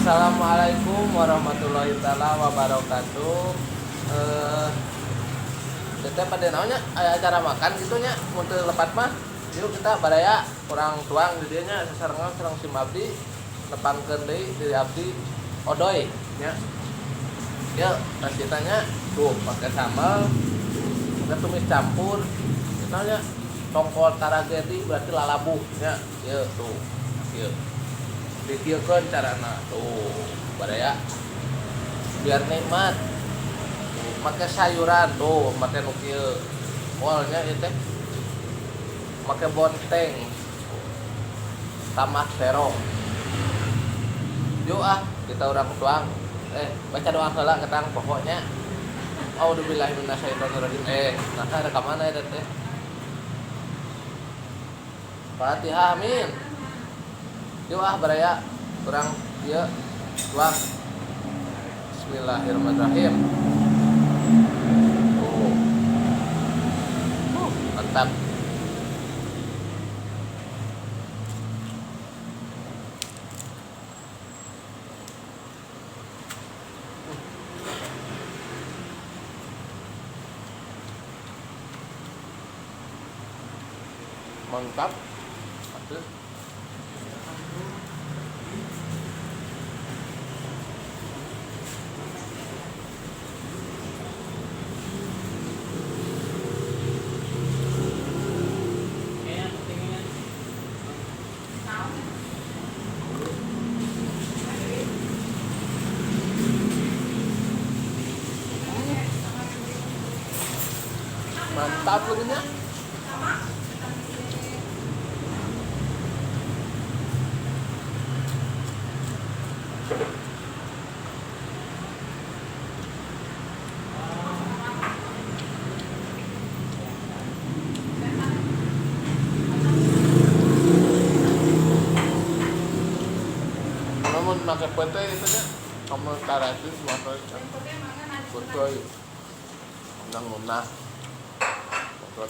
Assalamualaikum warahmatullahi taala wabarakatuh. Teteh pada naonnya aya acara makan gitu nya mun teu lepat mah. Yuk kita baraya kurang tuang di dieu nya sasarengan sareng sim abdi nepangkeun deui diri abdi odoy nya. Yuk rasitanya tuh pakai sambal, pakai tumis campur. Kita nya tongkol taragedi berarti lalabuh nya. Yuk tuh. Yuk. Dikieukeun carana tuh baraya biar nikmat tuh make sayuran tuh make nu kieu kolnya ieu teh make bonteng tambah terong. Yuk ah kita urang tuang, baca doa heula ketang pokoknya. Auzubillahi minasyaitonirrajim. Nah ada ka mana eta teh? Fatihah, amin. Yuk ah baraya kurang ieu tuang. Bismillahirrahmanirrahim. Tuh. Mantap. Mantap. Aduh. Mantap begini. Namun pakai pete itu nya kamu tarasis masak betul nang nunah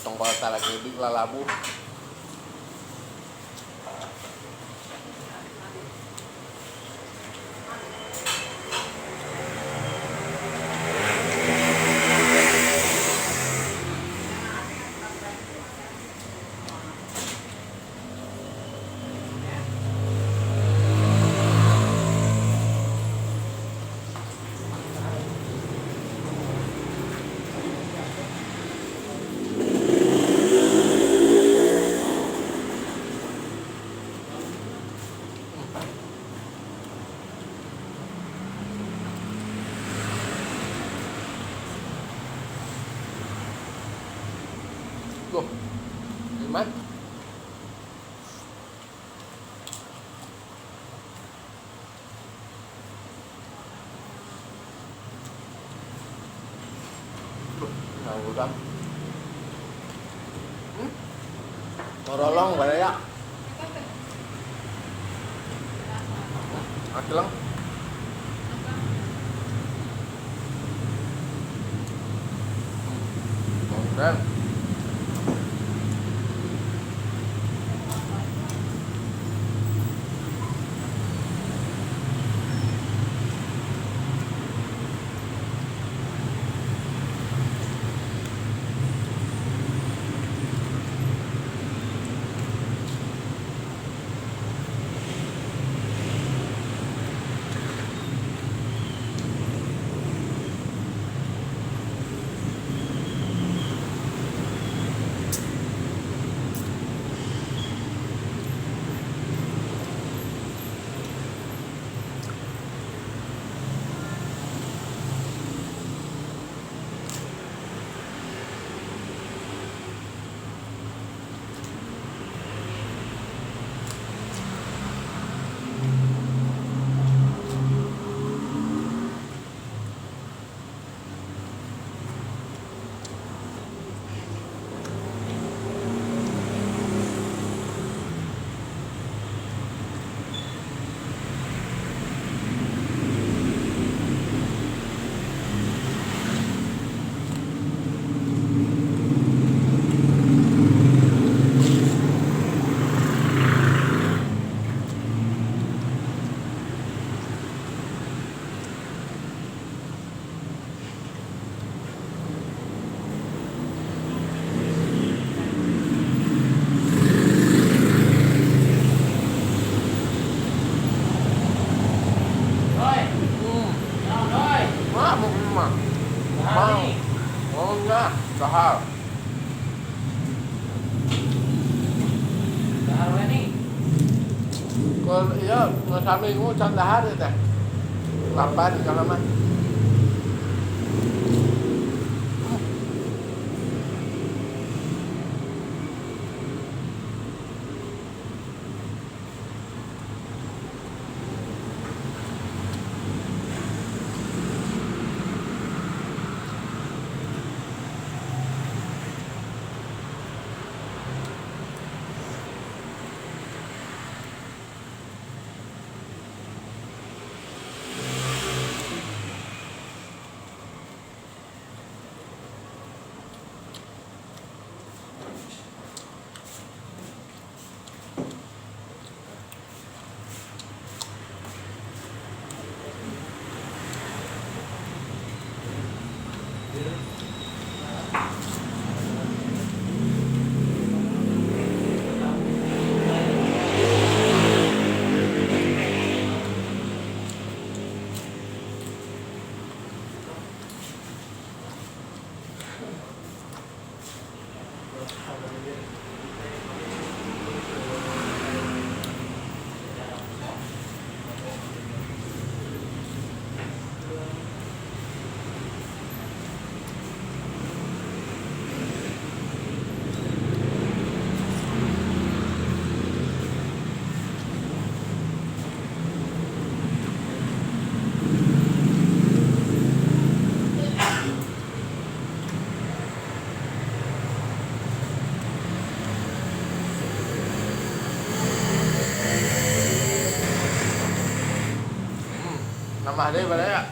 tongkol taragedi lalabuh. Tuh, nikmat. Tuh, nah udah. Ngorolong baraya. Akeleng. Oke. Dahar. Dahar we nih. Kalau iya, nggak saminggu can dahar ya teh. Lapar kalau mah. Nambah deh baraya.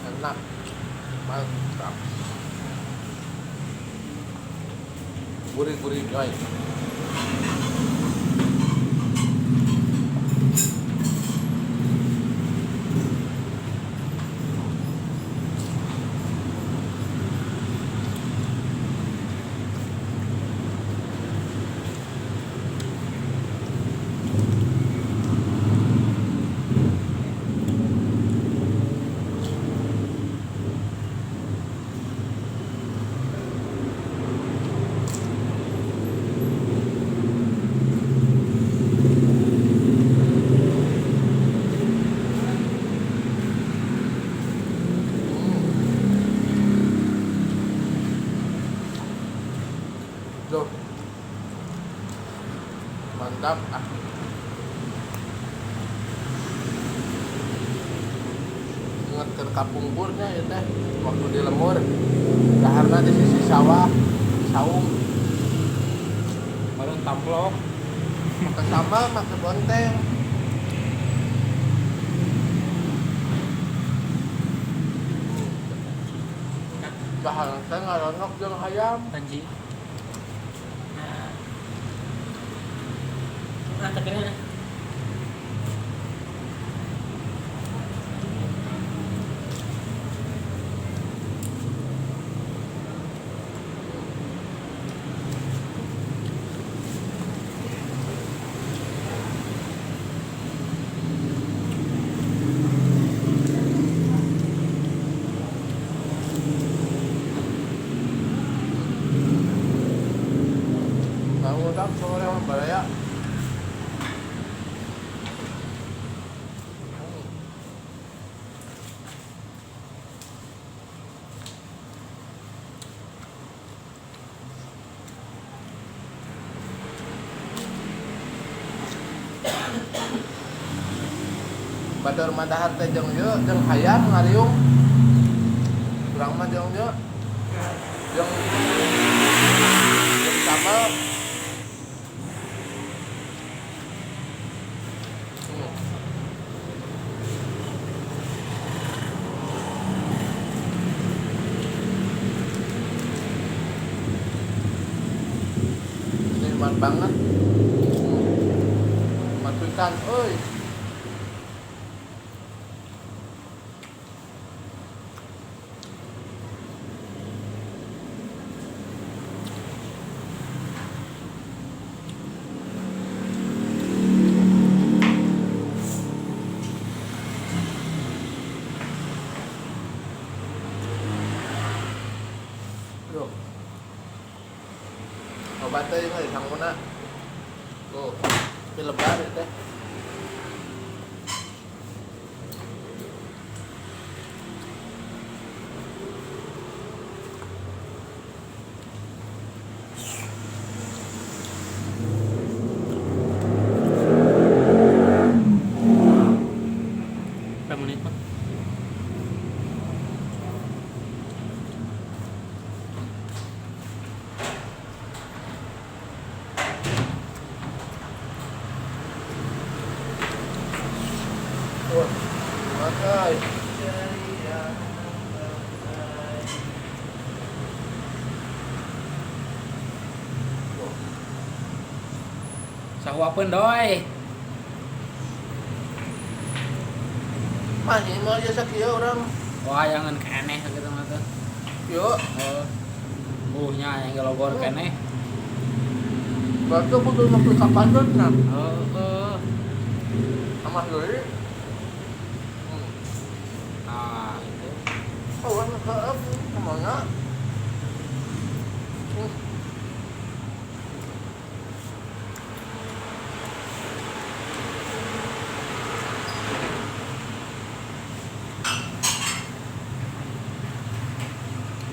Enak. Mantap. Gurih-gurih guys. Tuh. Mantap ah. Ingat ke kapungkurnya ya teh, waktu di lemur daharna di sisi sawah, saung. Baru tamplok. Makan sambal, makan bonteng. Dahar teh ngaronok jeung hayam. Anjing. Nah, tegirnya. Mantap sore mah baraya. Batur madahar teh jeung ieu jeung hayam ngariung. Urang mah jeung ieu. Jeung sambal. Nikmat banget. Masukan, oi. Loba teh ieu sanguna. Tuh, tapi lebar ya teh. Berapa menit, Pak? Wah, makai. Sahuapeun doi. Mah ini mah biasa kieu urang. Wah, jangan keneh gitu mah teh. Yo, Heeh. Nya yang gelobor keneh. Berarti kudu nepi ka pandon nah. Heeh. Sama deui. Nah, itu. Oh, urang heeh kumaha?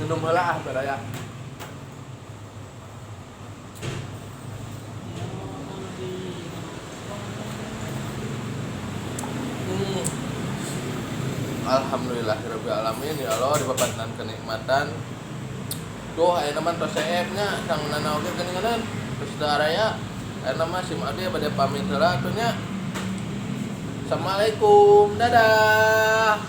Minum heula ah baraya. Alhamdulillahirabbil alamin ya Allah dipapatnan kenikmatan. Duh ayeuna mah tos seep nya sangunana oge geuninganan. Terus teu araya ayeuna mah sim abdi bade pamit heula atuh nya. Assalamualaikum. Dadah.